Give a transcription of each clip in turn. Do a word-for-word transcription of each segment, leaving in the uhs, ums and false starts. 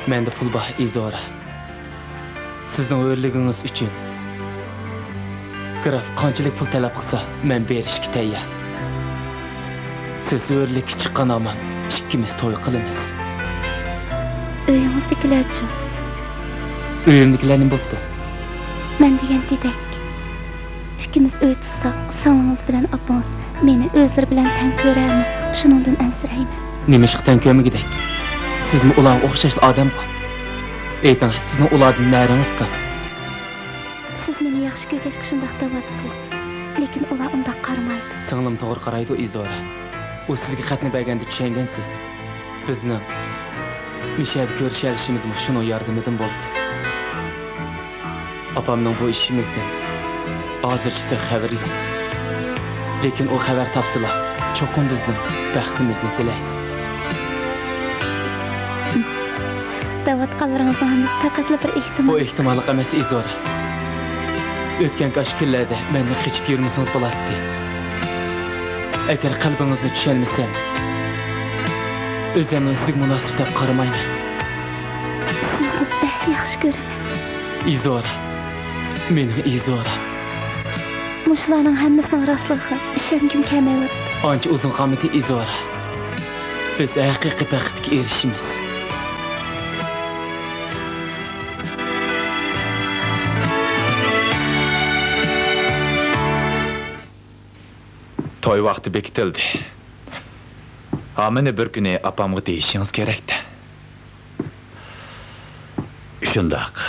مەندە پۇل بار، ئىزورا. سىزنىڭ ھۆرلۈكىڭىز ئۈچۈن گراف قانچىلىك پۇل تەلەپ قىلسا، مەن بېرىشكە تەييار. سىز ھۆرلۈككە چىققان ھامان ئىككىمىز توي قىلىمىز. ئۆيىڭىزدىكىلەرچۇ؟ ئۆيۈمدىكىلەر نېمە بوپتۇ؟ مەن دېگەن دېدەك. ئىككىمىز ئۆي تۇتساق، سىڭلىڭىز بىلەن ئاپىڭىز مېنى ئۆزلىرى بىلەن تەڭ كۆرەرمۇ؟ شۇنىڭدىن ئەنسىرەيمەن. نېمىشقا تەڭ كۆرمىگۈدەك؟ سىزمۇ ئۇلارغا ئوخشاشلا ئادەمغۇ. ئېيتىڭ، سىزنىڭ ئۇلاردىن نەرىڭىز قاپ؟ سىز مېنى ياخشى كۆرگەچكە شۇنداق دەۋاتىسىز. لېكىن ئۇلار ئۇنداق قارىمايدۇ. سىڭلىم توغرا قارايدۇ، ئىزورا. ئۇ سىزگە خەتنى بەرگەندە چۈشەنگەنسىز. بىزنىڭ مىشەدە كۆرۈشەلىشىمىزمۇ شۇنىڭ ياردىمىدىن بولدى. ئاپامنىڭ بۇ ئىشىمىزدىن ھازىرچە تېخى خەۋىرى يوق. لېكىن ئۇ خەۋەر تاپسىلا، چوقۇم بىزنىڭ بەختىمىزنى تىلەيدۇ. دەۋاتقانلىرىڭىزنىڭ ھەممىسى پەقەتلا بىر ئېھتىمال. بۇ ئېھتىماللىق ئەمەس، ئىزورا. ئۆتكەنكى ئاشۇ كۈنلەردە مەندىن قېچىپ يۈرمىسىڭىز بولاتتى. ئەگەر قەلبىڭىزنى چۈشەنمىسەم، ئۆزۈمنىڭ سىزگە مۇناسىپ دەپ قارىمايمەن. سىزنى بەك ياخشى كۆرىمەن. ئىزورا. مېنىڭ ئىزورام. مۇشۇلارنىڭ ھەممىسىنىڭ راستلىقىغا ئىشەنگۈم كەلمەيۋاتىدۇ. ئانچە ئۇزۇن قالمىدى، ئىزورا. بىز ھەقىقىي بەختكە ئېرىشىمىز. توي ۋاقتى بېكىتىلدى. ھامىنى بىر كۈنى ئاپامغا دېيىشىڭىز كېرەكتە. شۇنداق،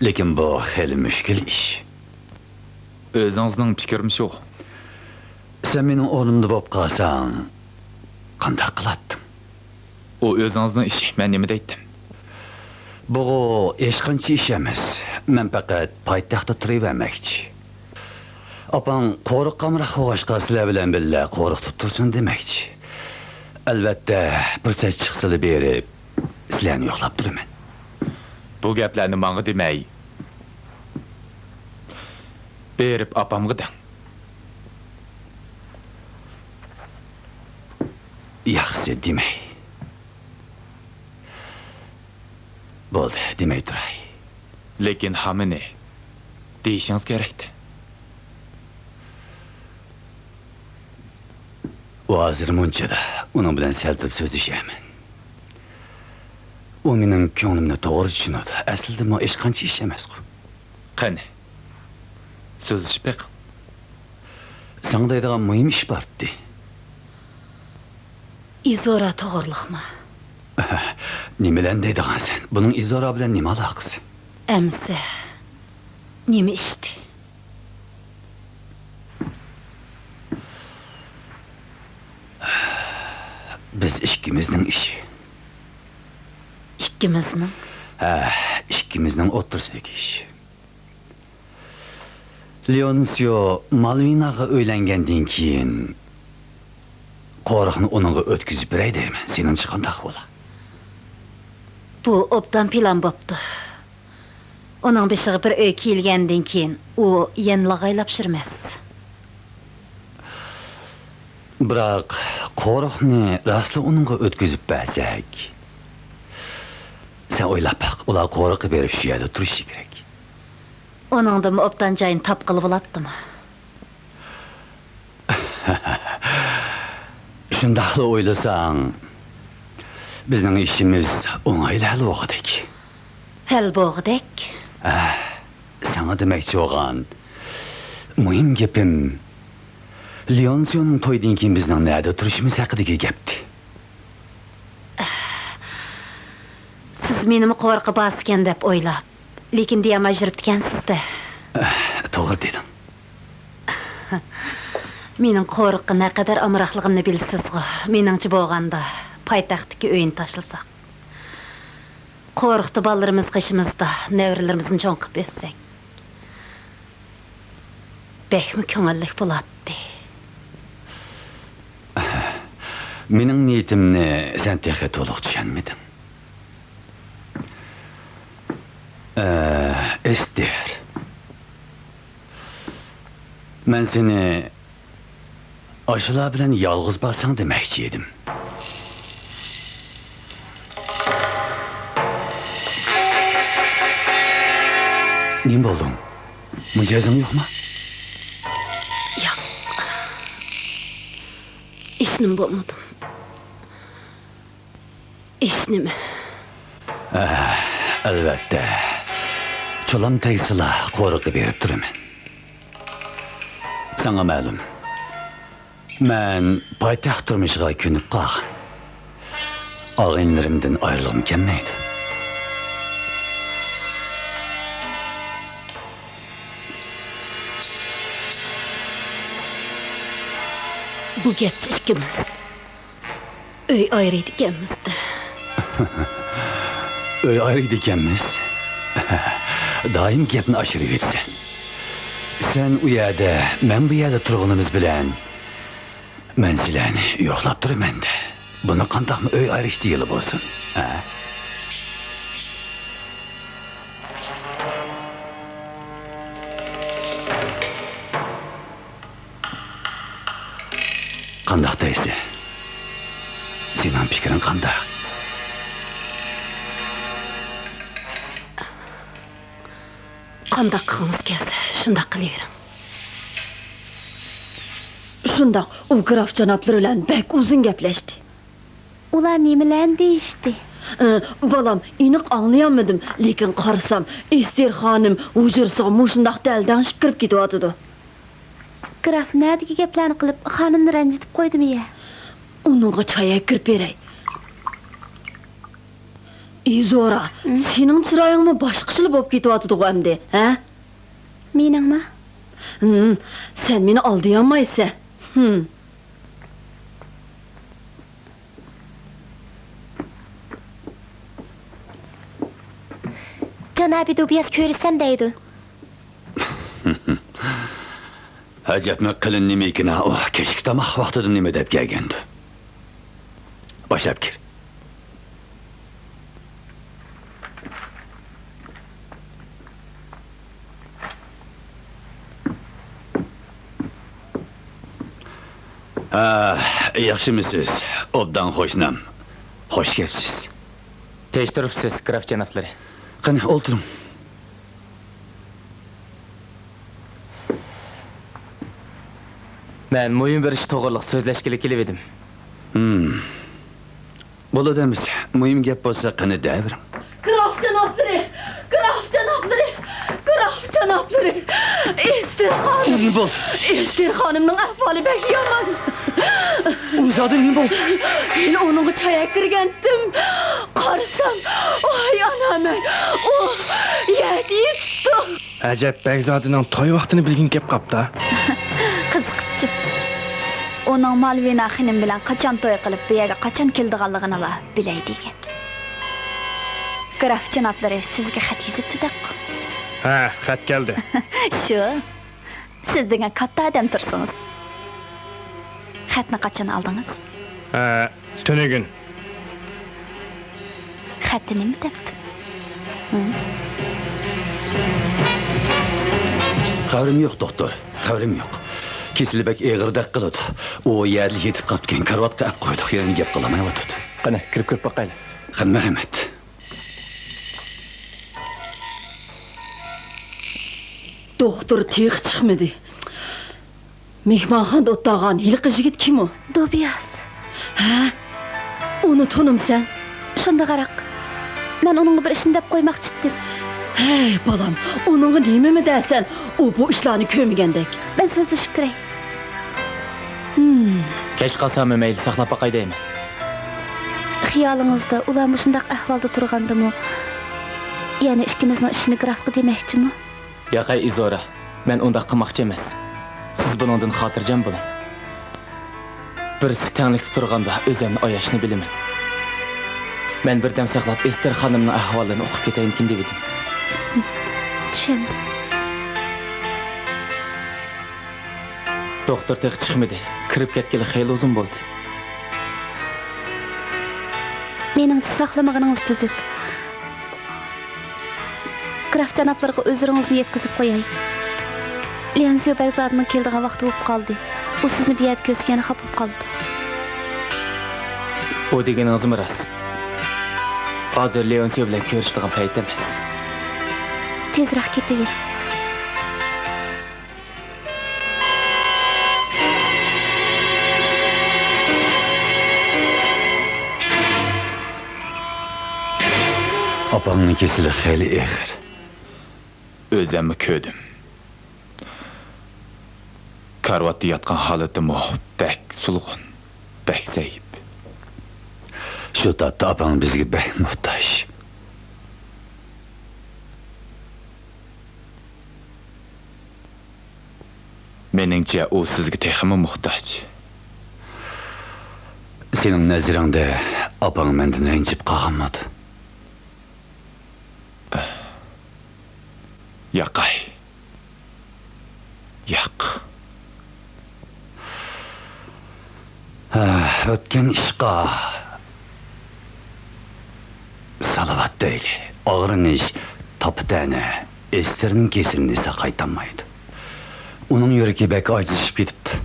لېكىن بۇ خېلى مۈشكۈل ئىش. ئۆزىڭىزنىڭ پىكرىمۇ شۇ. سەن مېنىڭ ئورنۇمدا بولۇپ قالساڭ، قانداق قىلاتتىڭ؟ ئۇ ئۆزىڭىزنىڭ ئىشى، مەن نېمە دەيتتىم؟ بۇغۇ ھېچقانچە ئىش ئەمەس. مەن پەقەت پايتەختتە تۇرۇۋەرمەكچى. ئاپاڭ قورۇق ئامراق بولغاچقا، سىلەر بىلەن بىللە قورۇقتا تۇرسۇن دېمەكچى. ئەلۋەتتە، پۇرسەت چىقسىلا بېرىپ، سىلەرنى يوقلاپ تۇرىمەن. بۇ گەپلەرنى ماڭا دېمەي، بېرىپ ئاپامغا دەڭ. ياخشى، دېمەي. بولدى، دېمەي تۇراي. لېكىن ھامىنى دېيىشىڭىز كېرەكتى. ئۇ ھازىر مۇنچىدا، ئۇنىڭ بىلەن سەل تۇرۇپ سۆزلىشەرمەن. ئۇ مېنىڭ كۆڭلۈمنى توغرا چۈشىنىدۇ. ئەسلىدىمۇ ھېچقانچە ئىش ئەمەسقۇ. قېنى، سۆزلىشىپ بېقىڭ. ساڭا دەيدىغان مۇھىم ئىش بارتتى. ئىزورا توغرىلىقمۇ؟ نېمىلەرنى دەيدىغانسەن؟ بۇنىڭ ئىزورا بىلەن نېمە ئالاقىسى؟ ئەمىسە، نېمە ئىشتى؟ بىز ئىككىمىزنىڭ ئىشى. ئىككىمىزنىڭ؟ ھە، ئىككىمىزنىڭ ئوتتۇرىسىدىكى ئىش. لېئونسىيو مالۋىناغا ئۆيلەنگەندىن كېيىن، قورۇقنى ئۇنىڭغا ئۆتكۈزۈپ بېرەي دەيمەن. سېنىڭچە قانداق بولا؟ بۇ ئوبدان پىلان بوپتۇ. ئۇنىڭ بېشىغا بىر ئۆي كىيىلگەندىن كېيىن، ئۇ يەنە لاغايلاپ يۈرمەس. بىراق، قورۇقنى راستلا ئۇنىڭغا ئۆتكۈزۈپ بەرسەك، ئويلاپ باق، ئۇلار قورۇققا بېرىپ شۇ يەردە تۇرۇشى كېرەك. ئۇنىڭدىمۇ ئوبدان جاينى تاپقىلى بولاتتىمۇ؟ شۇنداقلا ئويلىساڭ، بىزنىڭ ئىشىمىز ئوڭايلا ھەل بولغۇدەك. ھەل بولغۇدەك؟ ئەھ، ساڭا دېمەكچى بولغان مۇھىم گېپىم لېئونسىيونىڭ تويىدىن كېيىن بىزنىڭ نەدە تۇرۇشىمىز ھەققىدىكى گەپتى. سىز مېنىمۇ قورۇققا بارسىكەن دەپ ئويلاپ، لېكىن دېيەلمەي يۈرۈپتىكەنسىز-دە. توغرا دېدىڭ. مېنىڭ قورۇققا نەقەدەر ئامراقلىقىمنى بىلىسىزغۇ. مېنىڭچە بولغاندا، پايتەختتىكى ئۆينى تاشلىساق. قورۇقتا بالىلىرىمىز قېشىمىزدا، نەۋرىلىرىمىزنى چوڭ قىلىپ ئۆتسەك. بەكمۇ كۆڭۈللۈك بولاتتى. مېنىڭ نىيىتىمنى سەن تېخى تولۇق چۈشەنمىدىڭ. ئە، ئېستېر. مەن سېنى ئاشۇلار بىلەن يالغۇز بارساڭ دېمەكچى ئىدىم. نېمە بولدۇڭ؟ مىجەزىڭ يوقمۇ؟ ياق. ھېچنېمە بولمىدىم. ھېچنېمە. ئەلۋەتتە. چولام تەگسىلا قورۇققا بېرىپ تۇرىمەن. ساڭا مەلۇم، مەن پايتەخت تۇرمۇشىغا كۆنۈپ قالغان. ئاغىنىلىرىمدىن ئايرىلغۇم كەلمەيدۇ. بۇ گەپچە ئىككىمىز ئۆي ئايرىيدىكەنمىز-دە. ئۆي ئايرىيدىكەنمىز؟ دائىم گەپنى ئاشۇرۇۋېتىسەن. سەن ئۇ يەردە، مەن بۇ يەردە تۇرغىنىمىز بىلەن، مەن سىلەرنى يوقلاپ تۇرىمەن-دە. بۇنى قانداقمۇ ئۆي ئايرىش دېگىلى بولسۇن، ھە؟ قانداق دەيسەن؟ سېنىڭ پىكرىڭ قانداق؟ قانداق قىلغۇڭىز كەلسە، شۇنداق قىلىۋېرىڭ. شۇنداق، ئۇ گراف جانابلىرى بىلەن بەك ئۇزۇن گەپلەشتى. ئۇلار نېمىلەرنى دېيىشتى؟ ئى، بالام، ئېنىق ئاڭلىيالمىدىم، لېكىن قارىسام، ئېستېر خانىم ھۇجرىسىغا مۇشۇنداق دەلدەڭشىپ كىرىپ كېتىۋاتىدۇ. گراف نەدىكى گەپلەرنى قىلىپ، خانىمنى رەنجىتىپ قويدىمۇ يە؟ ئۇنىڭغا چاي ئەكىرىپ بېرەي. ئىزورا، ھىم؟ سېنىڭ چىرايىڭمۇ باشقىچىلا بولۇپ كېتىۋاتىدىغۇ ئەمدى، ھە؟ مېنىڭمۇ؟ ھىم، سەن مېنى ئالدىيالمايسەن. ھىم. جانابى دوبىياس كۆرۈشسەم دەيدۇ. ئەجەبمۇ قېلىن نېمىكىن-ھە ئۇ، كەچلىك تاماق ۋاقتىدا نېمە دەپ كەلگەندۇ؟ باشلاپ كىر. ھە، ياخشىمۇسىز، ئوبدان قوشنام؟ خوش كەپسىز. تىنچ تۇرۇپسىز، گراف جانابلىرى. قېنى، ئولتۇرۇڭ. مەن مۇھىم بىر ئىش توغرىلىق سۆزلەشكىلى كېلىۋىدىم. ھىم. بولىدۇ ئەمىسە، مۇھىم گەپ بولسا، قېنى دەۋېرىڭ. گراف جانابلىرى! گراف جانابلىرى! گراف جانابلىرى! ئېستېر خانىم! نېمە بولدى؟ ئېستېر خانىمنىڭ ئەھۋالى بەك يامان. ئۇ زادى نېمە بولدى؟ ھېلى ئۇنىڭغا چاي ئەكىرگەنتىم. قارىسام، ۋاي ئانام-ئەي، ئۇ يەردە يېتىپتۇ. ئەجەب، بەگزادىنىڭ توي ۋاقتىنى بىلگىنى كەپ قاپتا. قىزىقىپچۇ. ئۇنىڭ مالۋىنا خېنىم بىلەن قاچان توي قىلىپ، بۇ يەرگە قاچان كېلىدىغانلىقىنىلا بىلەي دېگەن. گراف جانابلىرى سىزگە خەت يېزىپتۇ-دەققۇ. ھە، خەت كەلدى. شۇ. سىز دېگەن كاتتا ئادەم تۇرسىڭىز. خەتنى قاچان ئالدىڭىز؟ ھە، تۈنۈگۈن. خەتتە نېمە دەپتۇ؟ ھە؟ خەۋىرىم يوق، دوختۇر. خەۋىرىم يوق. كېسىلى بەك ئېغىردەك قىلىدۇ. ئۇ يەردىلا يېتىپ قاپتىكەن، كارىۋاتقا ئەپ قويدۇق. يەنە گەپ قىلالمايۋاتىدۇ. قېنى، كىرىپ كۆرۈپ باقايلى. قېنى، مەرھەمەت. دوختۇر تېخى چىقمىدى. مېھمانخانىدا ئولتۇرغان ھېلىقى يىگىت كىم ئۇ؟ دوبىياس. ھە؟ ئۇنى تونۇمسەن؟ شۇنداق ھاراق. مەن ئۇنىڭغا بىر ئىشنى دەپ قويماقچى ئىدىم. ھەي، بالام، ئۇنىڭغا نېمىمۇ دەسەن؟ ئۇ بۇ ئىشلارنى كۆرمىگەندەك. مەن سۆزلىشىپ كىرەي. ھىم. كەچ قالساممۇ مەيلى، ساقلاپ باقاي دەيمەن. خىيالىڭىزدا ئۇلار مۇشۇنداق ئەھۋالدا تۇرغاندىمۇ، يەنە ئىككىمىزنىڭ ئىشىنى گرافقا دېمەكچىمۇ؟ ياقەي ئىزورا، مەن ئۇنداق قىلماقچى ئەمەس. سىز بۇنىڭدىن خاتىرجەم بولۇڭ. بىرسى تەڭلىكتە تۇرغاندا ئۆزۈمنى ئاياشنى بىلىمەن. مەن بىردەم ساقلاپ ئېستېر خانىمنىڭ ئەھۋالىنى ئۇقۇپ كېتەيمىكىن دېۋىدىم. چۈشەندىم. دوختۇر تېخى چىقمىدى. كىرىپ كەتكىلى خېلى ئۇزۇن بولدى. مېنىڭچە ساقلىمىغىنىڭىز تۈزۈك. گراف جانابلىرىغا ئۆزرىڭىزنى يەتكۈزۈپ قوياي. ليونسيو بەگزادىنىڭ كېلىدىغان ۋاقتى بولۇپ قالدى. ئۇ سىزنى بۇ يەردە كۆرسە يەنە خاپا بولۇپ قالىدۇ. بۇ دېگىنىڭىزمۇ راست. ھازىر ليونسيو بىلەن كۆرۈشىدىغان پەيت ئەمەس. تېزرەك كېتىۋېرىڭ. ئاپاڭنىڭ كېسىلى خېلى ئېغىر. ئۆزەممۇ كۆردۈم. كارىۋاتتا ياتقان ھالىتىمۇ بەك سولغۇن، بەك زەئىپ. شۇ تاپتا ئاپاڭ بىزگە بەك موھتاج. مېنىڭچە، ئۇ سىزگە تېخىمۇ موھتاج. سېنىڭ نەزىرىڭدە ئاپاڭ مەندىن رەنجىپ قالغانمىدۇ؟ ياقەي. ياق. ھە، ئۆتكەن ئىشقا سالاۋات دەيلى. ئاغرىنىش تاپا-تەنە ئېستېرنىڭ كېسىلىنى ساقايتالمايدۇ. ئۇنىڭ يۈرىكى بەك ئاجىزلىشىپ كېتىپتۇ.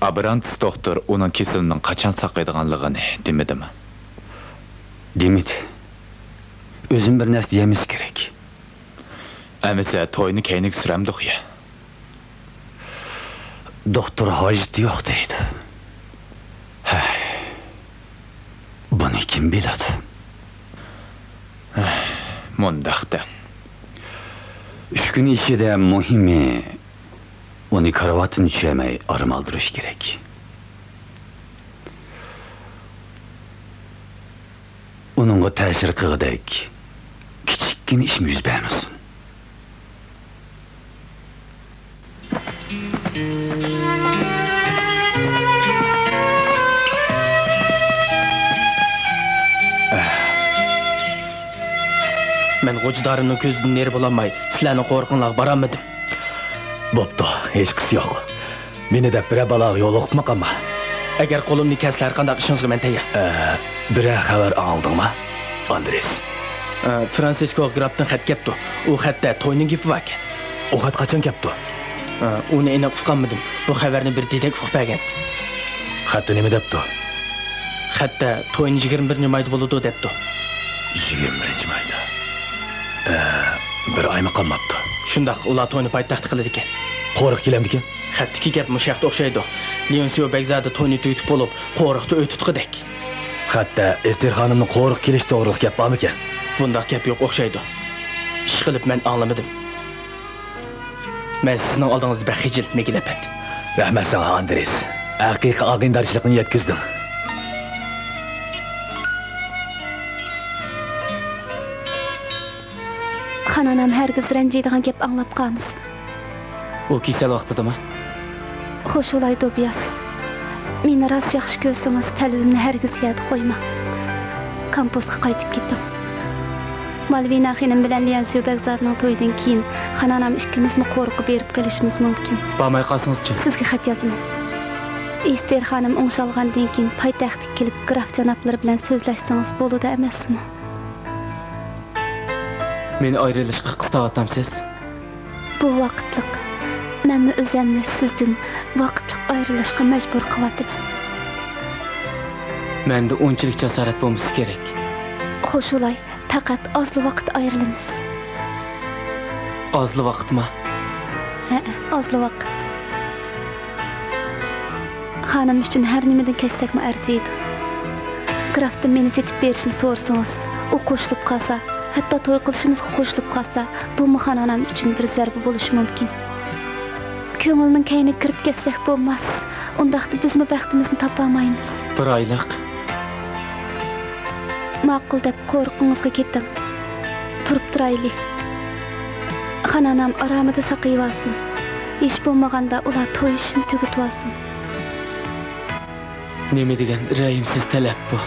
ئابرانتس دوختۇر ئۇنىڭ كېسىلىنىڭ قاچان ساقىيدىغانلىقىنى دېمىدىمۇ؟ دېمىدى. ئۆزۈم بىر نەرسە دېيەلمىسە كېرەك. ئەمىسە توينى كەينىگە سۈرەمدۇق يا؟ دوختۇر ھاجىتى يوق دەيدۇ. ھەي، بۇنى كىم بىلىدۇ؟ ھەي، مۇنداق دەڭ. ئۈچ كۈن ئىچىدە مۇھىمى ئۇنى كارىۋاتتىن چۈشۈرمەي ئارام ئالدۇرۇش كېرەك. ئۇنىڭغا تەسىر قىلغۇدەك كىچىككىنە ئىشمۇ يۈز بەرمىسۇن. مەن غوجىدارىمنىڭ كۆزىدىن نېرى بولالماي، سىلەرنىڭ قورۇقۇڭلارغا بارالمىدىم. بوپتۇ، ھېچقىسى يوق. مېنى دەپ بىرەر بالاغا يولۇقۇپمۇ قالما. ئەگەر قولۇمنى كەسسىلە، ھەر قانداق ئىشىڭىزغا مەن تەييار. ئە، بىرەر خەۋەر ئاڭلىدىڭما، ئاندرېس؟ ئە، فرانسىسكو گرافتىن خەت كەپتۇ. ئۇ خەتتە توينىڭ گېپى باركەن. ئۇ خەت قاچان كەپتۇ؟ ئە، ئۇنى ئېنىق ئۇقالمىدىم. بۇ خەۋەرنى بىر دېدەك ئۇقۇپ بەرگەن. خەتتە نېمە دەپتۇ؟ خەتتە توينى يىگىرمە بىرىنچى مايدا بولىدۇ دەپتۇ. يىگىرمە بىرىنچى مايدا؟ ئە، بىر ئايمۇ قالماپتۇ. شۇنداق، ئۇلار توينى پايتەختتە قىلىدىكەن. قورۇق كېلەمدىكىن؟ خەتتىكى گەپ مۇشۇ ھەقتە ئوخشايدۇ. ليونسيو بەگزادە توينى تۈگىتىپ بولۇپ، قورۇقتا ئۆي تۇتقۇدەك. خەتتە ئېستېر خانىمنىڭ قورۇققا كېلىشى توغرىلىق گەپ بارمىكەن؟ بۇنداق گەپ يوق ئوخشايدۇ. ئىشقىلىپ مەن ئاڭلىمىدىم. مەن سىزنىڭ ئالدىڭىزدا بەك خىجىل، مىگېل ئەپەندى. رەھمەت ساڭا، ئاندرېس. ھەقىقىي ئاغىنىدارچىلىقنى يەتكۈزدۈڭ. خانانام ھەرگىز رەنجىيدىغان گەپ ئاڭلاپ قالمىسۇن. ئۇ كېسەل ۋاقتىدىمۇ؟ خوش بولاي، دوبىياس. مېنى راست ياخشى كۆرسىڭىز، تەلىپىمنى ھەرگىز يەردە قويماڭ. كامپۇسقا قايتىپ كېتىڭ. مالۋىنا خېنىم بىلەن ليەنسيۇ بەگزادىنىڭ تويىدىن كېيىن خانانام ئىككىمىزمۇ قورۇققا بېرىپ قېلىشىمىز مۇمكىن. بارماي قالسىڭىزچۇ؟ سىزگە خەت يازىمەن. ئېستېر خانىم ئوڭشالغاندىن كېيىن پايتەختكە كېلىپ، گراف جانابلىرى بىلەن سۆزلەشسىڭىز بولىدۇ ئەمەسمۇ؟ مېنى ئايرىلىشقا قىستاۋاتامسىز؟ بۇ ۋاقىتلىق. مەنمۇ ئۆزەمنى سىزدىن ۋاقىتلىق ئايرىلىشقا مەجبۇر قىلىۋاتىمەن. مەندە ئۇنچىلىك جاسارەت بولمىسا كېرەك. خوش بولاي، پەقەت ئازلا ۋاقىت ئايرىلىمىز. ئازلا ۋاقىتما؟ ھەئە، ئازلا ۋاقىت. خانىم ئۈچۈن ھەر نېمىدىن كەچسەكمۇ ئەرزىيدۇ. گرافتىن مېنى سېتىپ بېرىشنى سورىسىڭىز، ئۇ قوشۇلۇپ قالسا، ھەتتا توي قىلىشىمىزغا قوشۇلۇپ قالسا، بۇمۇ خانىم ئۈچۈن بىر زەربە بولۇشى مۇمكىن. كۆڭۈلنىڭ كەينىگە كىرىپ كەتسەك بولماس. ئۇنداقتا بىزمۇ بەختىمىزنى تاپالمايمىز. بىر ئايلىق. ماقۇل دەپ قورۇقىڭىزغا كېتىڭ. تۇرۇپ تۇرايلى. خانانام ئارامىدا ساقىيىۋالسۇن. ھېچ بولمىغاندا ئۇلار توي ئىشىنى تۈگىتىۋالسۇن. نېمە دېگەن رەھىمسىز تەلەپ بۇ؟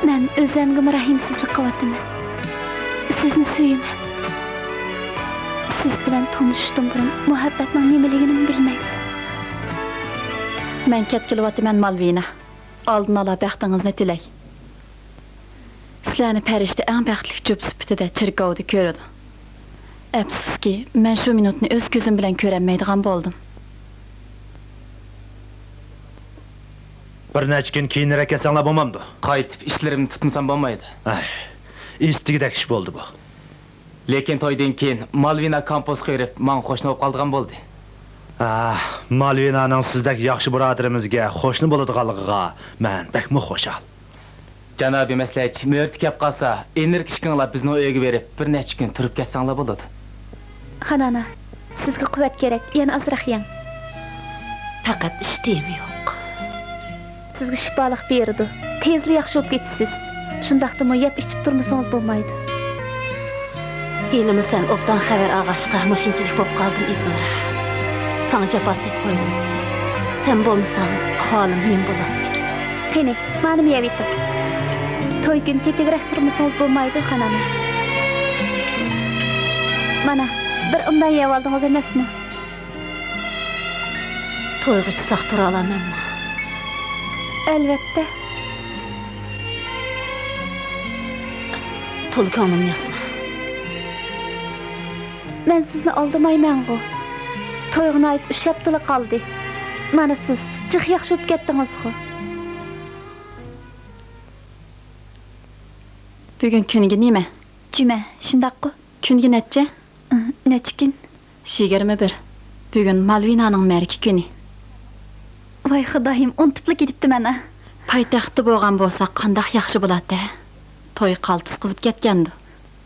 مەن ئۆزەمگىمۇ رەھىمسىزلىك قىلىۋاتىمەن. سىزنى سۆيىمەن. سىز بىلەن تونۇشۇشتىن بۇرۇن مۇھەببەتنىڭ نېمىلىكىنىمۇ بىلمەيتتىم. مەن كەتكىلى ۋاتىمەن، مالۋىنا. ئالدىن ئالا بەختىڭىزنى تىلەي. سىلەرنى پەرىشتە ئەڭ بەختلىك جۈپ سۈپىتىدە چېركاۋدا كۆرىدۇ. ئەپسۇسكى، مەن شۇ مىنۇتنى ئۆز كۆزۈم بىلەن كۆرەلمەيدىغان بولدۇم. بىر نەچچە كۈن كېيىنرەك كەلسەڭلار بولمامدۇ؟ قايتىپ ئىشلىرىمنى تۇتمىسام بولمايدۇ. ئەي، ئىستىگۈدەك ئىش بولدى بۇ. لېكىن تويدىن كېيىن مالۋىنا كامپۇسقا بېرىپ، ماڭا قوشنا بولۇپ قالىدىغان بولدى. ئاھ، مالۋىنانىڭ سىزدەك ياخشى بۇرادىرىمىزگە قوشنا بولىدىغانلىقىغا مەن بەكمۇ خۇشال. جانابىي مەسلىھەتچى، مۆرىتى كەپ قالسا، ئېنېرك ئىككىڭلار بىزنىڭ ئۆيگە بېرىپ، بىر نەچچە كۈن تۇرۇپ كەتسەڭلار بولىدۇ. خانانا، سىزگە قۇۋۋەت كېرەك، يەنە ئازراق يەڭ. پەقەت ئىشتىيىم يوق. سىزگە شىپالىق بېرىدۇ. تېزلا ياخشى بولۇپ كېتىسىز. شۇنداقتىمۇ يەپ ئىچىپ تۇرمىسىڭىز بولمايدۇ. ھېلىمۇ سەن ئوبدان خەۋەر ئالغاچقا مۇشۇنچىلىك بولۇپ قالدىم، ئىزورا. ساڭا جاپا سېلىپ قويدۇم. سەن بولمىساڭ، ھالىم نېمە بولاتتىكىن؟ قېنى، مانىمۇ يەۋېتىڭ. توي كۈنى تېتىكرەك تۇرمىسىڭىز بولمايدۇ، خانىم. مانا، بىر ئوبدان يەۋالدىڭىز ئەمەسمۇ؟ تويغىچە ساق تۇرالامەنمۇ؟ ئەلۋەتتە. تولا كۆڭلۈمنى ياسىما. مەن سىزنى ئالدىمايمەنغۇ. تويغا ناھايىتى ئۈچ ھەپتىلا قالدى. مانا سىز جىق ياخشى بولۇپ كەتتىڭىزغۇ. بۈگۈن كۈنگە نېمە؟ جۈمە، شۇنداققۇ؟ كۈنگە نەچچە؟ ئى، نەچچە كۈن؟ يىگىرمە بىر. بۈگۈن مالۋىنانىڭ مەرىكە كۈنى. ۋاي خۇدايىم، ئۇنتۇپلا كېتىپتىمەن ھە. پايتەختتە بولغان بولسا قانداق ياخشى بولاتتى ھە؟ توي قالتىس قىزىپ كەتكەندۇ.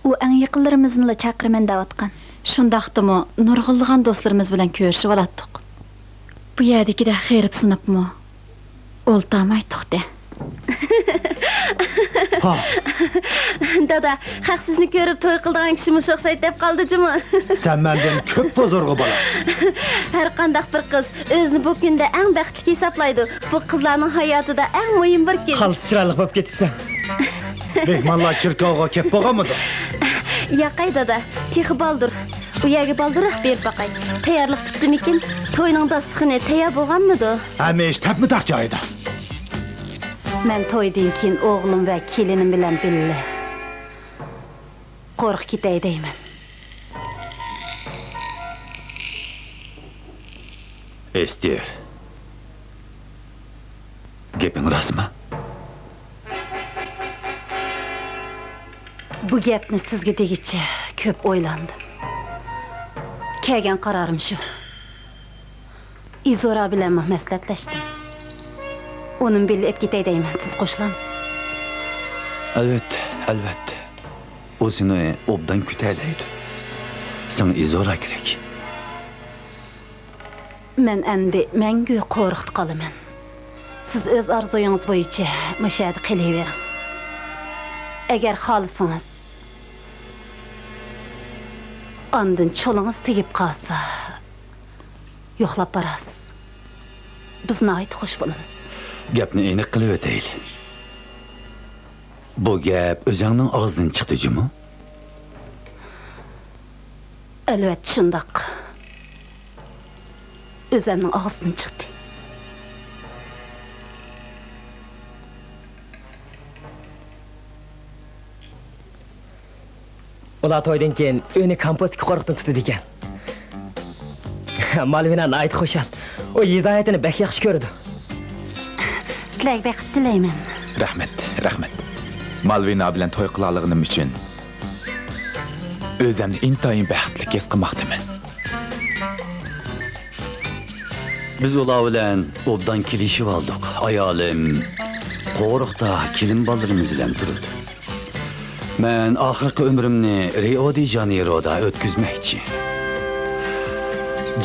ئۇ ئەڭ يېقىنلىرىمىزنىلا چاقىرىمەن دەۋاتقان. شۇنداقتىمۇ نۇرغۇنلىغان دوستلىرىمىز بىلەن كۆرۈشۈۋالاتتۇق. بۇ يەردىكىدەك غېرىبسىنىپمۇ ئولتۇرمايتتۇق-دە. ھا. دادا، خەق سىزنى كۆرۈپ توي قىلىدىغان كىشى مۇشۇ ئوخشايدۇ دەپ قالدى جۇمۇ. سەن مەندىن كۆپ بۇزۇرغۇ بالا. ھەر قانداق بىر قىز ئۆزىنى بۇ كۈندە ئەڭ بەختلىك ھېسابلايدۇ. بۇ قىزلارنىڭ ھاياتىدا ئەڭ مۇھىم بىر كۈن. قالتىس چىرايلىق بولۇپ كېتىپسەن. مېھمانلار چېركاۋغا كەپ بولغانمىدۇ؟ ياقەي دادا، تېخى بالدۇر. ئۇ يەرگە بالدۇرراق بېرىپ باقاي. تەييارلىق پۈتتىمىكىن؟ توينىڭ داستىخىنى تەييار بولغانمىدۇ؟ ھەممە ئىش تەپمۇتەق جايىدا. مەن تويدىن كېيىن ئوغلۇم ۋە كېلىنىم بىلەن بىللە قورۇق كېتەي دەيمەن. ئېستېر، گېپىڭ راستمۇ؟ بۇ گەپنى سىزگە دېگۈچە كۆپ ئويلاندىم. كەلگەن قارارىم شۇ. ئىزورا بىلەنمۇ مەسلىھەتلەشتىم. ئۇنىمۇ بىللە ئېلىپ كېتەي دەيمەن، سىز قوشۇلامسىز؟ ئەلۋەتتە، ئەلۋەتتە. ئۇ سېنى ئوبدان كۈتەلەيدۇ. ساڭا ئىزورا كېرەك. مەن ئەمدى مەڭگۈ قورۇقتا قالىمەن. سىز ئۆز ئارزۇيىڭىز بويىچە مۇشۇ يەردە قېلىۋېرىڭ. ئەگەر خالىسىڭىز، ئاندىن چولىڭىز تېگىپ قالسا، يوقلاپ بارارسىز. بىز ناھايىتى خۇش بولىمىز. گەپنى ئېنىق قىلىۋېتەيلى. بۇ گەپ ئۆزۈڭنىڭ ئاغزىدىن چىقتى جۇمۇ؟ ئەلۋەتتە شۇنداق. ئۆزۈمنىڭ ئاغزىدىن چىقتى. ئۇلار تويدىن كېيىن ئۆينى كامپوستىكى قورۇقتىن تۇتىدىكەن. مالۋىنا ناھايىتى خۇشال. ئۇ يېزا ھاياتىنى بەك ياخشى كۆرىدۇ. سىلەرگە بەخت تىلەيمەن. رەھمەت، رەھمەت. مالۋىنا بىلەن توي قىلالىغىنىم ئۈچۈن. ئۆزۈمنى ئىنتايىن بەختلىك ھېس قىلماقتىمەن. بىز ئۇلار بىلەن ئوبدان كېلىشىۋالدۇق. ئايالىم قورۇقتا كېلىن بالىلىرىمىز بىلەن تۇرىدۇ. مەن ئاخىرقى ئۆمرۈمنى رىئو دې ژانېيرودا ئۆتكۈزمەكچى.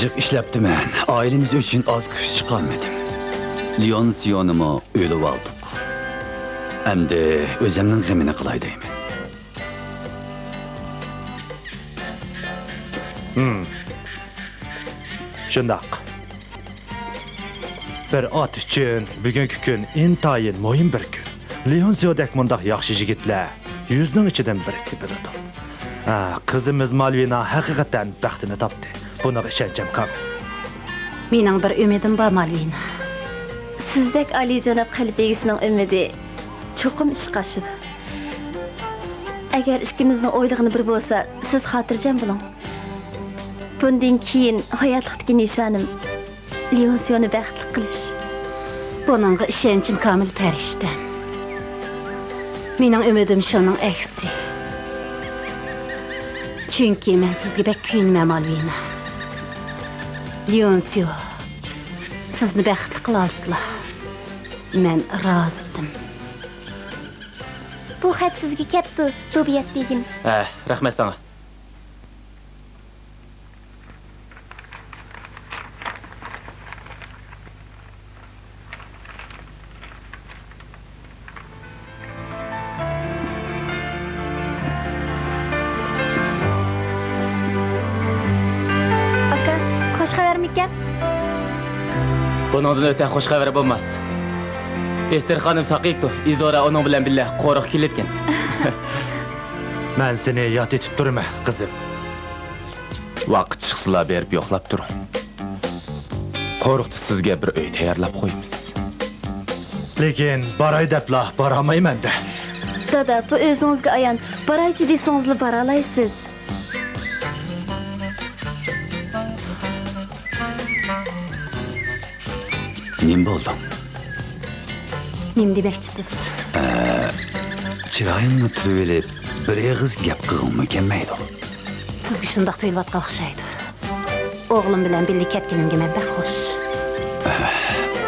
جىق ئىشلەپتىمەن، ئائىلىمىز ئۈچۈن ئاز كۈچ چىقارمىدىم. لېئونسىيونىمۇ ئۆيلىۋالدۇق. ئەمدى ئۆزۈمنىڭ غېمىنى قىلاي دەيمەن. ھىم. شۇنداق. بىر ئات ئۈچۈن بۈگۈنكى كۈن ئىنتايىن مۇھىم بىر كۈن. لېئونسىيودەك مۇنداق ياخشى يىگىتلەر يۈزنىڭ ئىچىدىن بىر تېپىلىدۇ. ھە، قىزىمىز مالۋىنا ھەقىقەتەن بەختىنى تاپتى. بۇنىڭغا ئىشەنچىم كامىل. مېنىڭ بىر ئۈمىدىم بار، مالۋىنا. سىزدەك ئالىيجاناب قەلب ئىگىسىنىڭ ئۈمىدى چوقۇم ئىشقا ئاشىدۇ. ئەگەر ئىككىمىزنىڭ ئويلىغىنى بىر بولسا، سىز خاتىرجەم بولۇڭ. بۇندىن كېيىن ھاياتلىقتىكى نىشانىم لېئونسىيونى بەختلىك قىلىش. بۇنىڭغا ئىشەنچىم كامىل، پەرىشتەم. مېنىڭ ئۈمىدىم شۇنىڭ ئەكسى. چۈنكى مەن سىزگە بەك كۆيۈنىمەن، مالۋىنا. لېئونسىيو سىزنى بەختلىك قىلالىسىلا، مەن رازىدىم. بۇ خەت سىزگە كەپتۇ، دوبىياس بېگىم. ھە، رەھمەت ساڭا. ئاكا، خوش خەۋەرمىكەن؟ بۇنىڭدىن ئۆتە خوش خەۋەر بولماس. ئېستېر خانىم ساقىيىپتۇ. ئىزورا ئۇنىڭ بىلەن بىللە قورۇققا كېلىدىكەن. مەن سېنى ياد ئېتىپ تۇرىمەن، قىزىم. ۋاقىت چىقسىلا بېرىپ يوقلاپ تۇرۇڭ. قورۇقتا سىزگە بىر ئۆي تەييارلاپ قويىمىز. لېكىن باراي دەپلا بارالمايمەن-دە. دادا، بۇ ئۆزىڭىزگە ئايان، بارايچۇ دېسىڭىزلا بارالايسىز. نېمە بولدۇڭ؟ نېمە دېمەكچىسىز؟ ئە، چىرايىڭنى تۈرۈۋېلىپ، بىر ئېغىز گەپ قىلغۇڭمۇ كەلمەيدۇ؟ سىزگە شۇنداق تۇيۇلۇۋاتقان ئوخشايدۇ. ئوغلۇم بىلەن بىللە كەتكىنىمگە مەن بەك خوش.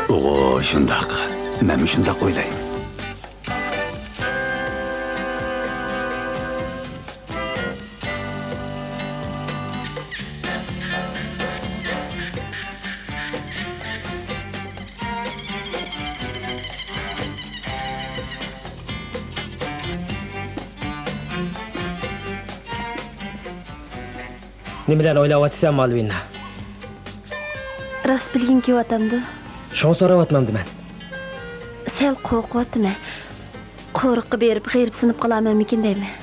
ئۇغۇ شۇنداق. مەنمۇ شۇنداق ئويلايمەن. نېمىلەرنى ئويلاۋاتىسەن، مالۋىنا؟ راست بىلگۈڭ كېلىۋاتامدۇ؟ شۇڭا سوراۋاتمامدۇ مەن؟ سەل قورقۇۋاتىمەن. قورۇققا بېرىپ غېرىبسىنىپ قالارمەنمىكىن دەيمەن.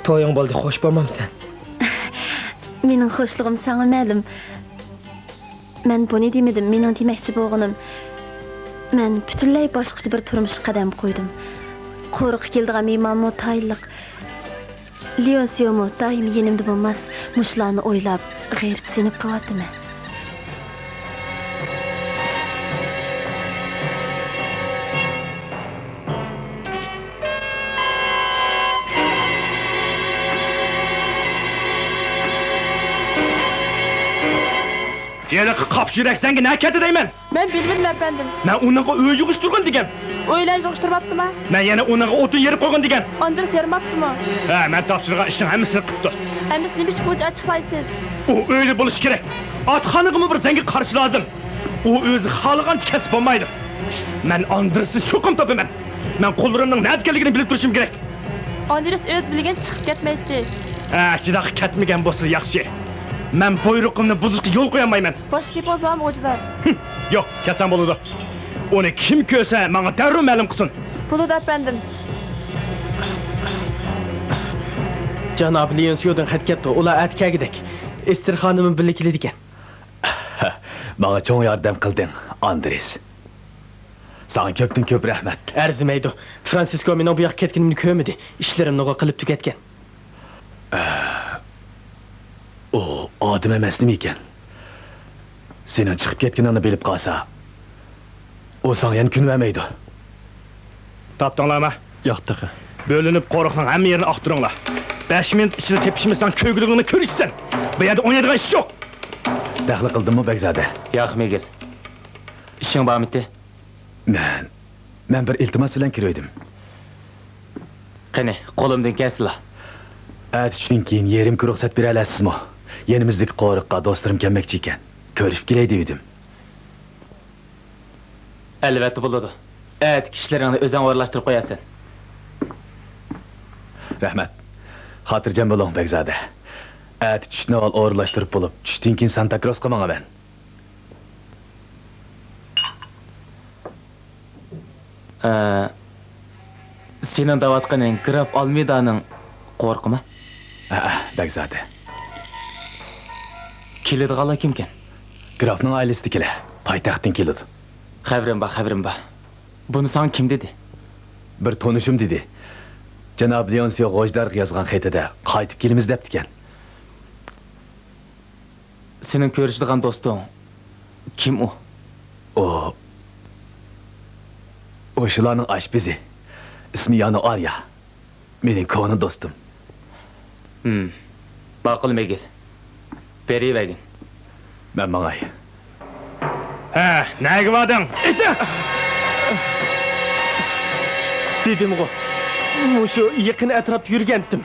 تويۇڭ بولدى، خوش بولمامسەن؟ مېنىڭ خوشلۇقۇم ساڭا مەلۇم. مەن بۇنى دېمىدىم، مېنىڭ دېمەكچى بولغىنىم، مەن پۈتۈنلەي باشقىچە بىر تۇرمۇشقا قەدەم قويدۇم. قورۇققا كېلىدىغان مېھمانمۇ تايىنلىق. لېئونسىيومۇ دائىم يېنىمدا بولماس، مۇشۇلارنى ئويلاپ غېرىبسىنىپ قېلىۋاتىمەن. ھېلىقى قاپچى يۈرەك سەڭگە نە كەتتى دەيمەن؟ مەن بىلمىدىم، ئەپەندىم. مەن ئۇنىڭغا ئۆي يىغىشتۇرغىن دېگەن. ئۆيلەرنى يىغىشتۇرماپتىما؟ مەن يەنە ئۇنىڭغا ئوتۇن يېرىپ قويغىن دېگەن. ئاندرېس يارىماپتىمۇ؟ ھە، مەن تاپشۇرغان ئىشنىڭ ھەممىسىنى قىپتۇ. ئەمىسە نېمە ئىش بويىچە ئاچچىقلايسىز؟ ئۇ ئۆيدە بولۇشى كېرەك. ئاتخانىغىمۇ بىر زەڭگى قارىشى لازىم. ئۇ ئۆزى خالىغانچە كەتسە بولمايدۇ. مەن ئاندرېسنى چوقۇم تاپىمەن. مەن قوللىرىمنىڭ نەدىكەنلىكىنى بىلىپ تۇرۇشۇم كېرەك. ئاندرېس ئۆزى بىلگەن چىقىپ كەتمەيتتى. ھە، شۇنداق كەتمىگەن بولسا ياخشى. مەن بۇيرۇقۇمنى بۇزۇشقا يول قويالمايمەن. باشقا گېپىڭىز بارمۇ، خوجىدار؟ ھىم، يوق، كەتسەڭ بولىدۇ. ئۇنى كىم كۆرسە، ماڭا دەررۇ مەلۇم قىلسۇن. بولىدۇ، ئەپەندىم. جانابى لېئونسىيودىن خەت كەپتۇ، ئۇلار ئەتە كەلگۈدەك. ئېستېر خانىممۇ بىللە كېلىدىكەن. ماڭا چوڭ ياردەم قىلدىڭ، ئاندرېس. ساڭا كۆپتىن كۆپ رەھمەت. ئەرزىمەيدۇ. فرانسىسكو مېنىڭ بۇ ياققا كەتكىنىمنى كۆرمىدى. ئىشلىرىمنىغۇ قىلىپ تۈگەتكەن. ئۇ ئادەم ئەمەسمىكەن؟ سېنىڭ چىقىپ كەتكىنىڭنى بىلىپ قالسا، ئۇ ساڭا يەنە كۈن بەرمەيدۇ. تاپتىڭلارمۇ؟ ياق تېخى. بۆلۈنۈپ قورۇقنىڭ ھەممە يېرىنى ئاختۇرۇڭلار. بەش مىنۇت ئىچىدە تېپىشمىساڭ، كۆرگۈلۈكۈڭنى كۆرۈشىسەن. بۇ يەردە ئوينايدىغان ئىش يوق. دەخلى قىلدىممۇ، بەگزادە؟ ياق، مىگېل. ئىشىڭ بارمىتى؟ مەن، مەن بىر ئىلتىماس بىلەن كىرىۋىدىم. قېنى، قولۇمدىن كەلسىلا. ئەتە چۈشتىن كېيىن يېرىمگە رۇخسەت بېرەلەيسىزمۇ؟ يېنىمىزدىكى قورۇققا دوستلىرىم كەلمەكچى ئىكەن. كۆرۈشۈپ كېلەي دېۋىدىم. ئەلۋەتتە بولىدۇ. ئەتىكى ئىشلىرىڭنى ئۆزۈڭ ئورۇنلاشتۇرۇپ قويارسەن. رەھمەت. خاتىرجەم بولۇڭ، بەگزادە. ئەتە چۈشتىن ئاۋۋال ئورۇنلاشتۇرۇپ بولۇپ، چۈشتىن كېيىن سانتا كروسقا ماڭىمەن. ئە، سېنىڭ دەۋاتقىنىڭ گراف ئالمېدانىڭ قورۇقىمۇ؟ ھەئە، بەگزادە. كېلىدىغانلار كىمكەن؟ گرافنىڭ ئائىلىسىدىكىلەر. پايتەختتىن كېلىدۇ. خەۋىرىم بار، خەۋىرىم بار. بۇنى ساڭا كىم دېدى؟ بىر تونۇشۇم دېدى. جاناب لېئونسىيو غوجدارغا يازغان خېتىدە قايتىپ كېلىمىز دەپتىكەن. سېنىڭ كۆرۈشىدىغان دوستۇڭ كىم ئۇ؟ ئۇ، ئۇ شۇلارنىڭ ئاشپىزى. ئىسمى يانۇ ئاريا. مېنىڭ كونا دوستۇم. ھىم. ماقۇل، مىگېل. بېرىۋەرگىن. مەن ماڭاي. ھە، نەگە باردىڭ؟ ئېيتە! دېدىمغۇ، مۇشۇ يېقىن ئەتراپتا يۈرگەنتىم.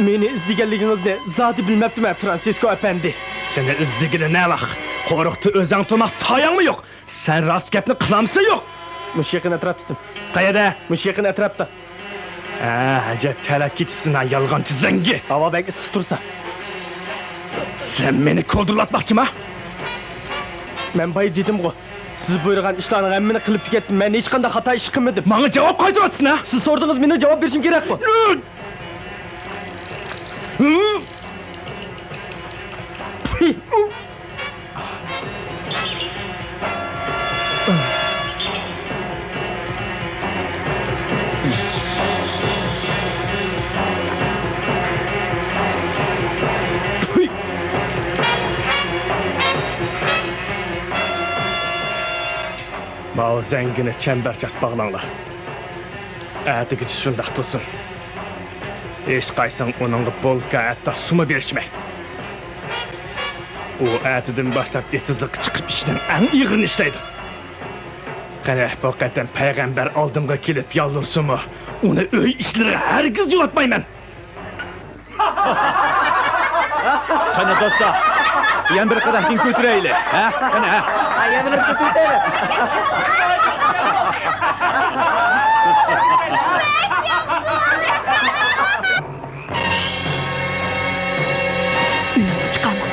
مېنى ئىزدىگەنلىكىڭىزنى زادى بىلمەپتىمەن، فرانسىسكو ئەپەندى. سېنى ئىزدىگىلى نە ۋاق؟ قورۇقتا ئۆزۈڭ تۇرماق سايەڭمۇ يوق. سەن راست گەپنى قىلامسەن يوق؟ مۇشۇ يېقىن ئەتراپتىتىم. قەيەردە؟ مۇشۇ يېقىن ئەتراپتا. ھە، ھاجەت تەلەپ كېتىپسەن ھە، يالغانچى زەڭگى. ھاۋا بەك ئىسسىق تۇرسا. سەن مېنى كولدۇرلاتماقچىما؟ مەن بايا دېدىمغۇ، سىز بۇيرۇغان ئىشلارنىڭ ھەممىنى قىلىپ تۈگەتتىم. مەن ھېچقانداق خاتا ئىش قىلمىدىم. ماڭا جاۋاب قايتۇرۇۋاتىسەن ھە؟ سىز سورىدىڭىز، مېنىڭ جاۋاب بېرىشىم كېرەكقۇ. ماۋۇ زەڭگىنى چەمبەرچاس باغلاڭلار. ئەتىگىچە شۇنداق تۇرسۇن. ھېچقايسىڭ ئۇنىڭغا بولكا، ھەتتا سۇمۇ بېرىشمەي. ئۇ ئەتىدىن باشلاپ ئېتىزلىققا چىقىپ ئىشنىڭ ئەڭ ئېغىرىنى ئىشلەيدۇ. قېنى، بۇ قېتىم پەيغەمبەر ئالدىمغا كېلىپ يالۋۇرسىمۇ، ئۇنى ئۆي ئىشلىرىغا ھەرگىز يولاتمايمەن. قېنى دوستلار، يەنە بىر قەدەھتىن كۆتۈرەيلى، ھە؟ قېنى، ھە؟ يەنە بىر كۆتۈرەيلى. ئۈنۈڭنى چىقارما.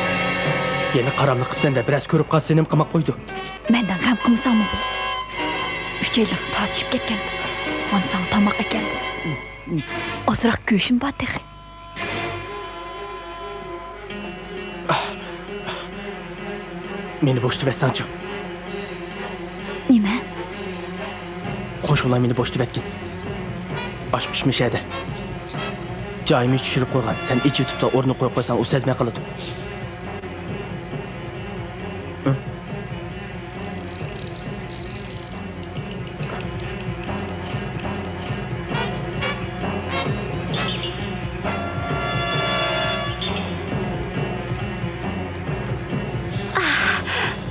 يەنە قاراملىق قىپسەن-دە، بىرەرسى كۆرۈپ قالسا سېنىمۇ قاماپ قويىدۇ. مەندىن غەم قىلمىساڭمۇ بولىدۇ. ئۈچەيلىرىڭ تارتىشىپ كەتكەنتى. مانا ساڭا تاماق ئەكەلدىم. ئازراق گۆشۈم بار تېخى. مېنى بوشىتىۋەتسەڭچۇ؟ نېمە؟ قوشۇڭلار مېنى بوشىتىۋەتكىن. ئاشۇ ئىش مۇشەدە. جايىمنى چۈشۈرۈپ قويغان، سەن ئېچىۋېتىپلا ئورنىغا قويۇپ قويساڭ، ئۇ سەزمەي قالىدۇ.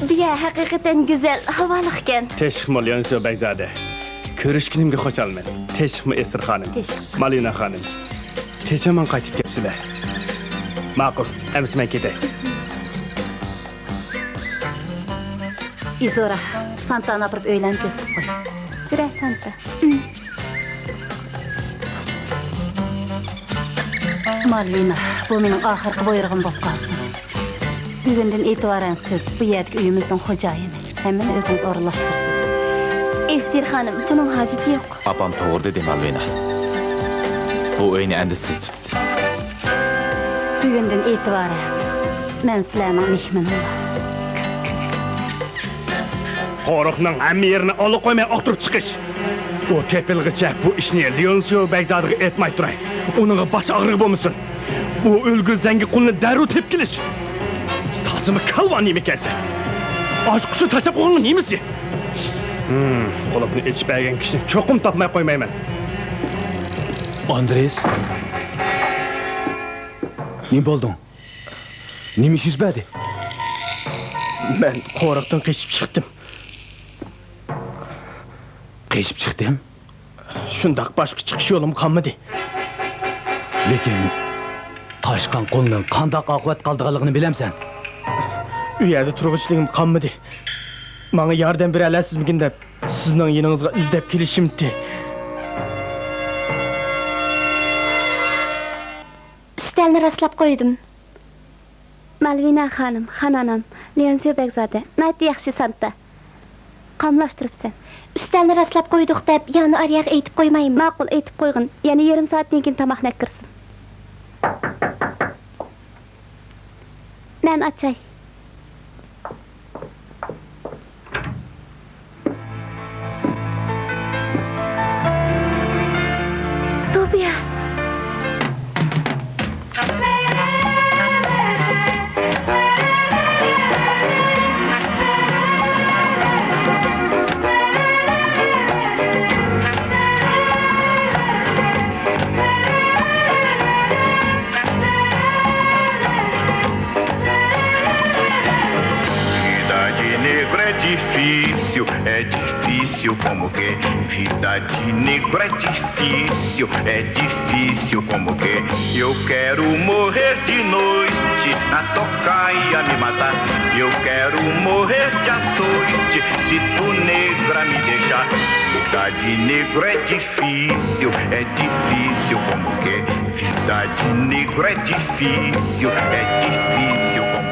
بۇ يەر ھەقىقەتەن گۈزەل، ھاۋالىقكەن. تېشىقمۇ ليونسيو بەگزادە. كۆرۈشكىنىمگە خۇشالمەن. تېشىقمۇ ئېستېر خانىم. تېشىق. مالىنا خانىم. تېز ئامان قايتىپ كەپسىلەر. ماقۇل، ئەمىسە مەن كېتەي. ئىزورا، سانتانى ئاپىرىپ ئۆيلەرنى كۆرسىتىپ قوي. جۈرە، سانتا. مالۋىنا، بۇ مېنىڭ ئاخىرقى بۇيرۇغۇم بولۇپ قالسۇن. بۈگۈندىن ئېتىبارەن سىز بۇ يەردىكى ئۆيىمىزنىڭ خوجايىنى. ھەممىنى ئۆزىڭىز ئورۇنلاشتۇرىسىز. ئېستېر خانىم، بۇنىڭ ھاجىتى يوق. ئاپام توغرا دېدى، مالۋىنا. بۇ ئۆينى ئەمدى سىز تۇتىسىز. بۈگۈندىن ئېتىبارەن مەن سىلەرنىڭ مېھمىنىڭلار. قورۇقنىڭ ھەممە يېرىنى ئالا قويماي ئاختۇرۇپ چىقىش. ئۇ تېپىلغىچە بۇ ئىشنى ليونسيو بەگزادىغا ئېيتماي تۇراي. ئۇنىڭغا باش ئاغرىقى بولمىسۇن. ئۇ ئۆلگۈر زەڭگى قۇلنى دەررۇ تېپىپ كېلىش. تازىمۇ كالۋا نېمىكەنسەن؟ ئاشۇ قۇشنى تاشلاپ قويغىنىڭ نېمىسى؟ ھىم، قۇلۇپنى ئېچىپ بەرگەن كىشىنى چوقۇم تاپماي قويمايمەن. ئاندرېس. نېمە بولدۇڭ؟ نېمە ئىش يۈز بەردى؟ مەن قورۇقتىن قېچىپ چىقتىم. قېچىپ چىقتىم؟ شۇنداق، باشقا چىقىش يولۇم قالمىدى. لېكىن تاشقان قۇلنىڭ قانداق ئاقىۋەتكە قالىدىغانلىقىنى بىلەمسەن؟ ئۇ يەردە تۇرغۇچىلىكىم قالمىدى. ماڭا ياردەم بېرەلەيسىزمىكىن دەپ، سىزنىڭ يېنىڭىزغا ئىزدەپ كېلىشىمتى. ئۈستەلنى راسلاپ قويدۇم. مالۋىنا خانىم، خان ئانام، ليەنسيو بەگزادە، ناھايىتى ياخشى سانتا. قاملاشتۇرۇپسەن. ئۈستەلنى راسلاپ قويدۇق دەپ، يانۇ ئارىيەگە ئېيتىپ قويمايمەن. ماقۇل، ئېيتىپ قويغىن. يەنە يېرىم سائەتتىن كېيىن تاماقنى ئەكىرسۇن. مەن ئاچاي. توبىياس! Vida de negro é difícil, é difícil como que vida de negro é difícil, é difícil como que eu quero morrer de noite na tocaia me matar. Eu quero morrer de açoite se tu negra me deixar. Vida de negro é difícil, é difícil como que vida de negro é difícil, é difícil como